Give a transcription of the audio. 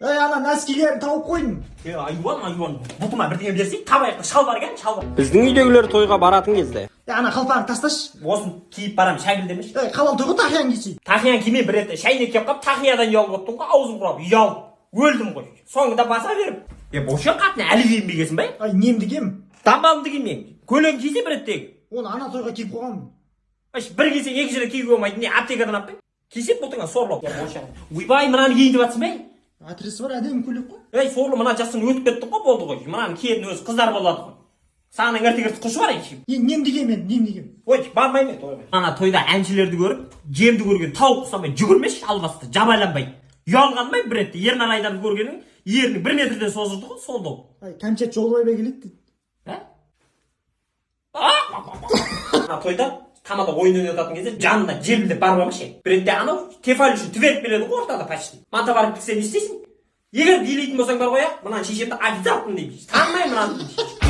Ей, ана носкилерін тауып қойдым. Е, айуан, айуан, бұтыма бірдеңе берсей, табайық, шалбар екен, шалбар. Біздің үйдегілер тойға баратын кезде. Ей, ана қалпағыңды тасташы. Осыны киіп барам, шәкіл демеші. Ей, халал той ғой, тақияны кисей. Тақияны кимей, бір рет шәйнек киіп қалып, тақиядан ұялып оттым ғой, аузым құрап, ұялып өлдім ғой. Соңында баса беріп. Е, бошан қатын, әлі киінбегенсің ба? Ай, немді киемін? Дамбалымды кимең. Көйлегін кисе бір реттегі. Оны ана тойға киіп қойғанмын. Аш, бір кисең, екі жерде киюге болмайды. Не, аптекадан алып па? Кисе, бұтыңа сорлау. Е, бошан. Ойбай, мынаны киейін деп жатсың ба? Адресі бар әдемі көйлек қой. Ей, сорлы, мына жастан өтіп кеттің ғой, болды ғой. Мынаны киетін өзі қыздар болады ғой. Саған ірті-кірті құшы бар ей. Е, немді киемін енді, немді киемін? Ой, бармаймын мен тойға. Ана тойда әншілерді көріп, жемді көрген тауық құсамай жүгірмеші, албасты, жабайланбай. Ұялғанмай бір ретте Ернар Айдарды көргенің ерні 1 метрден созылды ғой, сол дол. Ай, Кәмшат Жолдыбаева келеді дейді. Ә? Ана тойда тамада ойын ойнататын кезде жанына желбілдеп барып алмашы. Бір ретте анау Тефаль үшін тверк береді ғой ортада почти. Манта барып бітсе, не істейсің? Егер билейтін болсаң, бар ғой, иә, мынаны шешемді, официантпын деймін. Танымаймын мынаны.